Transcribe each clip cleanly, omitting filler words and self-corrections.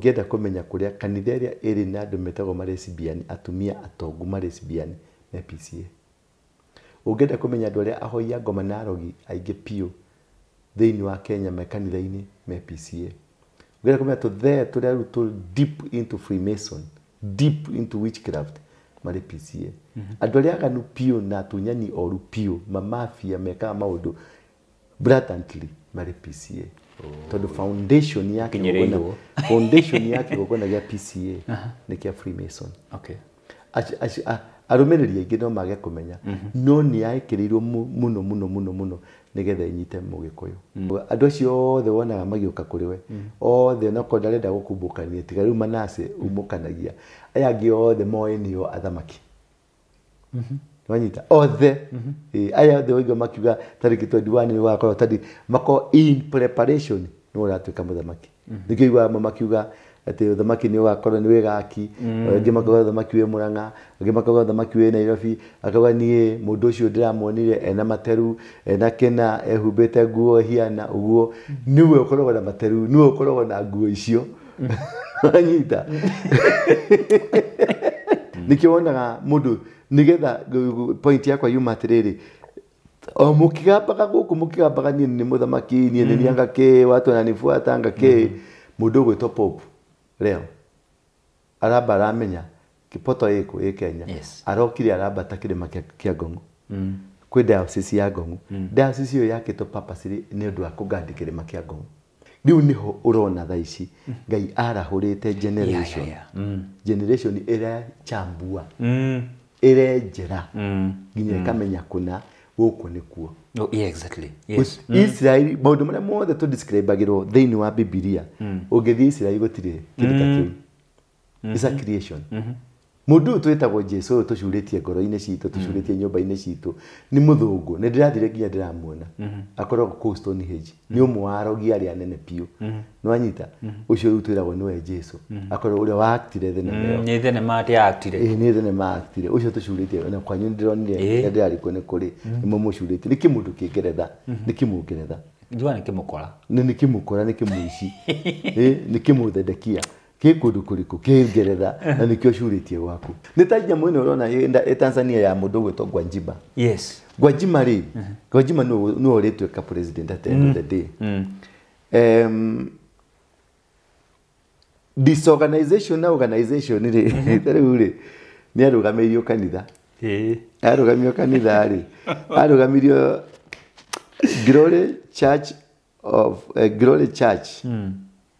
Ũngĩenda kũmenya kũrĩa kanitha ĩrĩa ĩrĩ na andũ metagwo malesbian, atumia atongu malesbian me PCA. Ũngĩenda kũmenya andũ arĩa ahoi a ngoma na arogi aingĩ biũ thĩinĩ wa Kenya me kanitha-inĩ me PCA. Ũngĩenda kũmenya tũthee tũrĩa rĩu tũ deep into Freemason, deep into witchcraft marĩ PCA. Andũ arĩa aganu biũ na atunyani oru biũ, mamafia mekaga maũndũ blatantly marĩ PCA. Tondũ foundation ya kĩgongona, Kinyĩrĩirwo. foundation ya kĩgongona gĩa PCA nĩ kĩa Freemason. Okay. Arũmĩrĩri aingĩ no mage kũmenya, no nĩ yaĩkĩrĩirwo mũno mũno mũno mũno nĩgetha ĩnyite mũgĩkũyũ. Andũ acio othe wonaga magĩũka kũrĩ we othe, onakorwo ndarenda gũkumbũkania, tiga rĩu Manase umũkanagia, aya angĩ othe moĩ nĩo athamaki. Wanyita othe. Aya othe waigua makiuga tarĩki 21 nĩ wakorwo tarĩki makorwo in preparation nĩ ũratuĩka mũthamaki. Nĩkĩo iguaga amwe makiuga atĩ ũthamaki nĩ ũgakorwo nĩ wĩ Gaki, angĩ makauga ũthamaki wĩ Murang'a, angĩ makauga ũthamaki wĩ Nairobi, akauga niĩ mũndũ ũcio ndĩramuonire ena materu, ena kĩna, ehumbĩte nguo hiana ũguo, nĩwe ũkoragwo na materu, nĩwe ũkoragwo na nguo icio. Wanyita. Nĩkĩo wonaga mũndũ nĩgetha point yakwa yuma atĩrĩrĩ, o mũkĩgambaga gũkũ mũkĩgambaga niĩ nĩ mũthamaki, niĩ nĩ nianga kĩ, watu wananifuata anga kĩ, mũndũ ũgwĩtwo Pope Leo aramba aramenya kĩpoto ĩkũ ĩ Kenya. Yes. Arokire arambata kĩrĩma kĩa Ngong'o. Kwĩ diocese ya Ngong'o. Diocese ĩyo yakĩtwo purposely nĩ ũndũ wa kũgandi kĩrĩma kĩa Ngong'o. Rĩu nĩho ũrona thaa ici Ngai arahũrĩte generation. Generation ĩrĩa chambua, ĩrenjera nginya ĩkamenya kũna gũkũ nĩkuo. Oh, yeah, exactly. Yes. Israeli maũndũ marĩa mothe tũdescribagĩrwo thĩinĩ wa Bibilia, ũngĩthiĩ Israeli gũtirĩ kĩndũ ta kĩu. It's a creation. Mũndũ ũyũ twĩtagwo Jesu ũyũ tũcurĩtie ngoro-inĩ citũ, tũcurĩtie nyũmba-inĩ citũ, nĩ mũthũngũ. Nĩ ndĩrathire nginya ndĩramuona. Akoragwo kũu Stonehenge. Nĩ ũmwe wa arogi arĩa anene biũ. Nĩ wanyita? Ũcio rĩu twĩragwo nĩwe Jesu. Akoragwo ũrĩa waactire thenema ĩyo. Nĩ thenema atĩ aactire. Ĩĩ, nĩ thenema aactire. Ũcio tũcurĩtie ona kwanyu nĩ ndĩronire nĩ ndĩrarikwo nĩ kũrĩ. Nĩ mũmũcurĩtie. Nĩ kĩmũndũ kĩngeretha. Nĩ kĩmũngeretha. Njua nĩ kĩmũkora. Nĩ kĩmũkora, nĩ kĩmũici. Nĩ kĩmũthendekia. Kĩ kũndũ kũrĩkũ kĩ Ngeretha na nĩkĩo ũcurĩtie gwaku. Nĩ ta nyamũ ĩno ũrona ĩ Tanzania ya mũndũ ũgwĩtwo Gwajima. Yes. Gwajima rĩ, Gwajima nĩwe ũrĩtuĩka president at the end of the day. Disorganization na organization rĩ, ta rĩu rĩ, nĩ arũgamĩirio kanitha. Arũgamio kanitha rĩ, arũgamirio Glory Church of Glory Church.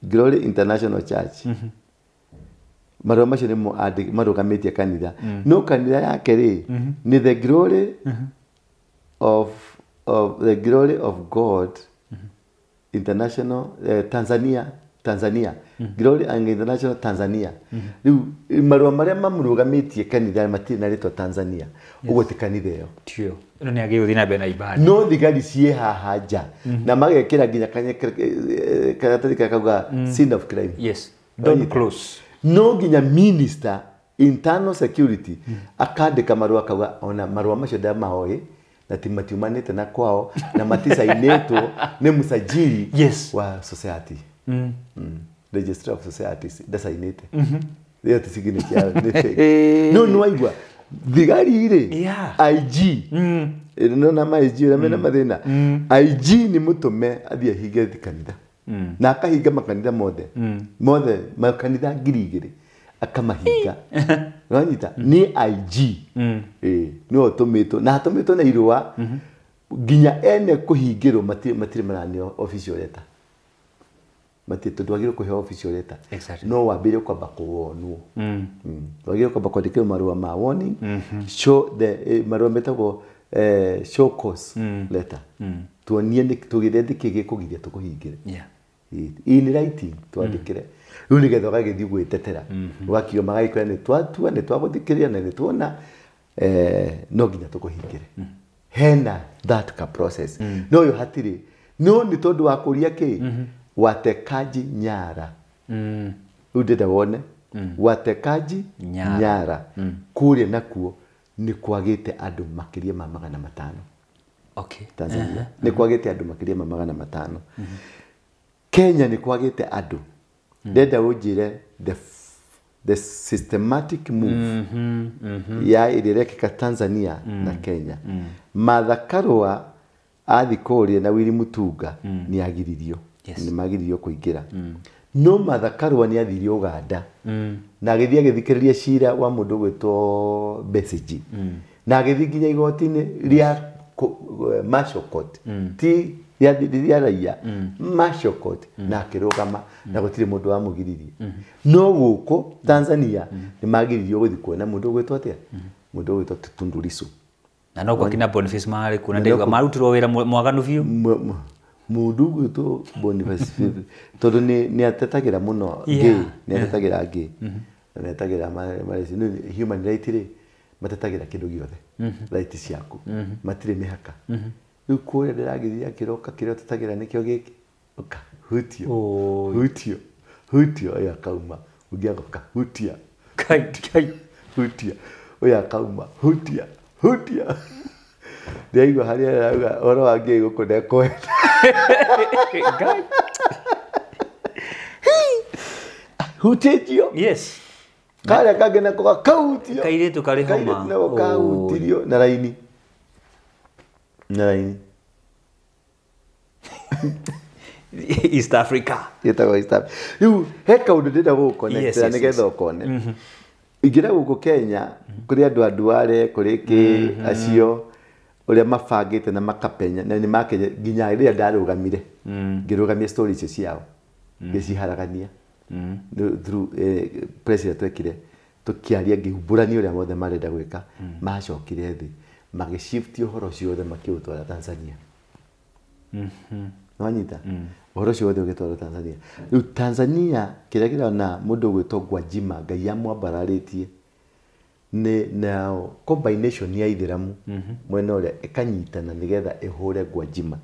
Glory International Church. Marũa macio nĩmo marũgamĩtie kanitha. No kanitha yake rĩ, nĩ the glory of the glory of God International, Tanzania, Tanzania. Glory and International Tanzania. Rĩu marũa marĩa mamũrũgamĩtie kanitha matirĩ na rĩtwa Tanzania. Ũguo ti kanitha ĩyo. Tio. Ĩno nĩ agĩrĩirwo gũthiĩ na mbere na ibada. No thigari ciĩ haha nja na magekĩra nginya karatathi karĩa kauga scene of crime. Yes. Don't close. No nginya minister internal security akandĩka marũa akauga ona marũa macio ndamaoĩ na ti matiumanĩte na kwao na maticainĩtwo nĩ mũsajili wa society. Registrar of societies ndacainĩte. Ĩyo ti signature yao, nĩ fake. No nĩ waigua thigari rĩ, IG. No na ma IG ũrĩa mena mathĩna. IG nĩ mũtũme athiĩ ahinge kanitha. Na akahinga makanitha mothe. Mothe makanitha ngiri igĩrĩ akamahinga. Ũranyita? Nĩ IG. Nĩwe ũtũmĩtwo. Na atũmĩtwo na irũa nginya ene kũhingĩrwo matirĩ maraneo official letter. Matirĩ, tondũ wagĩrĩirwo kũheo official letter. No wambĩrĩrie kwamba kũwonwo. Wagĩrĩirwo kwamba kwandĩkĩrwo marũa ma warning. Show the marũa metagwo show cause letter. Tuonie nĩ tũgĩre nĩkĩ gĩkũgiria tũkũhingĩre. In writing twandĩkĩre. Rĩu nĩgetha ũgagĩthiĩ gwĩtetera. Ũgakiuga magagĩkwĩra nĩ twatua, nĩ twagũthikĩrĩria na nĩ tuona, no nginya tũkũhingĩre. Hena that ka process. No ũyũ hatirĩ. No nĩ tondũ wa kũria kĩ? Watekaji nyara. Rĩu ndĩrenda wone. Watekaji Nyara. nyara. Kũrĩa nakuo nĩ kwagĩte andũ makĩria ma magana matano. Tanzania. Nĩ kwagĩte andũ makĩria ma magana matano. Kenya nĩ kwagĩte andũ Ndenda ũnjĩre the systematic move ya ĩrĩa ĩrekĩka Tanzania na Kenya. Martha Karua athi kũrĩa na Willy Mutunga nĩ agiririo. Nĩ magiririo kũingĩra. No Martha Karua nĩ athire Uganda na agĩthiĩ agĩthikĩrĩria cira wa mũndũ ũgwĩtwo Besigye na agĩthiĩ nginya igoti-inĩ rĩa Martial Court, ti rĩa raia, Martial Court, na akĩrũgama na gũtirĩ mũndũ wamũgiririe. No gũkũ Tanzania nĩ magiririo gũthiĩ kuona mũndũ ũgwĩtwo atĩa, mũndũ ũgwĩtwo Tundu Lissu. Na no kwa kina Boniface marĩ kuo na ndaiga marutirwo wĩra mwaganu biũ. Mũndũ ũgwĩtwo Boniface tondũ nĩ atetagĩra mũno gay, nĩ atetagĩra gay, na nĩ atetagĩra human right rĩ, matetagĩra kĩndũ gĩothe, right ciaku, matirĩ mĩhaka. Rĩu kũrĩa ndĩragĩthiĩ akĩroka kĩrĩa ũtetagĩra nĩkĩo gĩkĩ, ũka hutio, hutio, hutio, ũyũ akauma, ũngĩ agoka hutia, kai, hutia, ũyũ akauma, hutia, hutia. Ndĩraigua harĩa arauga ũhoro wa gay gũkũ ndekwenda. Ngai. Hutĩtio. Yes. Karĩa kangĩ nako gakahutio. Kairĩtu karĩ homa. Kairĩtu nako kahutirio na raini. Na raini. East Africa. Ĩtagwo East Africa. Rĩu he kaũndũ ndĩrenda gũgũconnectĩra nĩgetha ũkone. Ingĩra gũkũ Kenya kũrĩ andũ a Duale, kũrĩ kĩ acio ũrĩa mabangĩte na makapenya na nĩ makenya nginya rĩrĩa ndarũgamire ngĩrũgamia story icio ciao ngĩciharagania through press ĩrĩa twekire tũkĩaria ngĩhumbũrania ũrĩa mothe marenda gwĩka. Macokire thĩ magĩshift ũhoro ũcio wothe makĩũtwara Tanzania. Nĩwanyita? Ũhoro ũcio wothe ũgĩtwarwo Tanzania. Rĩu Tanzania kĩrĩa kĩrona mũndũ ũgwĩtwo Gwajima Ngai amwambararĩtie nĩ nao combination ya Ithĩramu mwena ũrĩa ĩkanyitana nĩgetha ĩhũre Gwajima.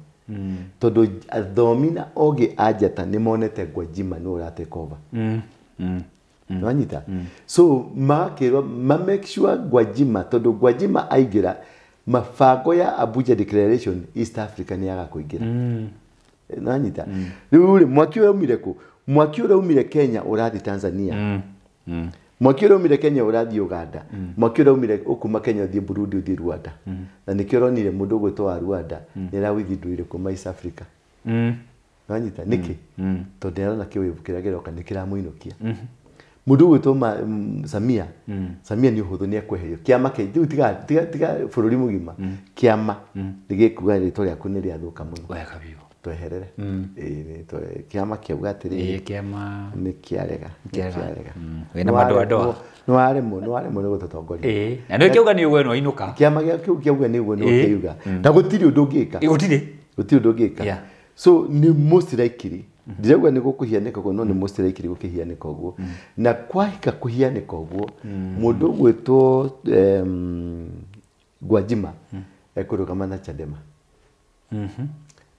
Tondũ athomi na ogĩ a njata nĩ monete Gwajima nĩwe ũra take over. Nĩwanyita? So magakĩrwo ma make sure Gwajima, tondũ Gwajima aingĩra mabango ya Abuja Declaration East Africa nĩ yaga kũingĩra. Nĩwanyita? Rĩu rĩ mwaki ũrĩa umire kũ? Mwaki ũrĩa umire Kenya ũrathiĩ Tanzania. Mwaki ũrĩa umire Kenya ũrathiĩ Uganda. Mwaki ũrĩa umire ũkuma Kenya ũthiĩ Burundi ũthiĩ Rwanda. Na nĩkĩo ũronire mũndũ ũgwĩtwo wa Rwanda nĩ arawithindũire kuma East Africa. Nĩwanyita? Nĩkĩ? Tondũ nĩarona kĩwĩvu kĩrĩa kĩroka nĩ kĩramũinũkia. Mũndũ ũgwĩtwo Samia, Samia nĩ ũhũthũ nĩ ekweherio. Kĩama kĩ rĩu tiga bũrũri mũgima. Kĩama nĩ gĩkuga rĩtwa rĩaku nĩ rĩathũka mũno. Wega biũ. Tweherere. Kĩama kĩauga atĩrĩrĩ. Kĩama nĩ kĩarega. Nĩ kĩarega. Wĩna madoadoa. Nĩwaremwo nĩ gũtũtongoria. Na nĩ kĩauga nĩ ũguo no inũka. Kĩama kĩu kĩauga nĩ ũguo nĩ kĩuga. Na gũtirĩ ũndũ ũngĩka. Gũtirĩ. Gũtirĩ ũndũ ũngĩka. So nĩ most likely ndirauga nĩ gũkũhianĩka ũguo no nĩ most likely gũkĩhianĩka ũguo. Na kwahika kũhianĩka ũguo mũndũ ũgwĩtwo Gwajima ekũrũgama na Chadema.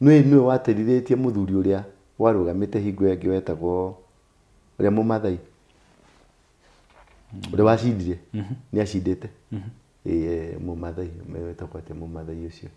Nĩwe wateithĩtie mũthuri ũrĩa warũgamĩte hingo ĩngĩ wetagwo ũrĩa Mũmathai ũrĩa wacindire nĩ acindĩte. Mũmathai wetagwo atĩa Mũmathai ũcio?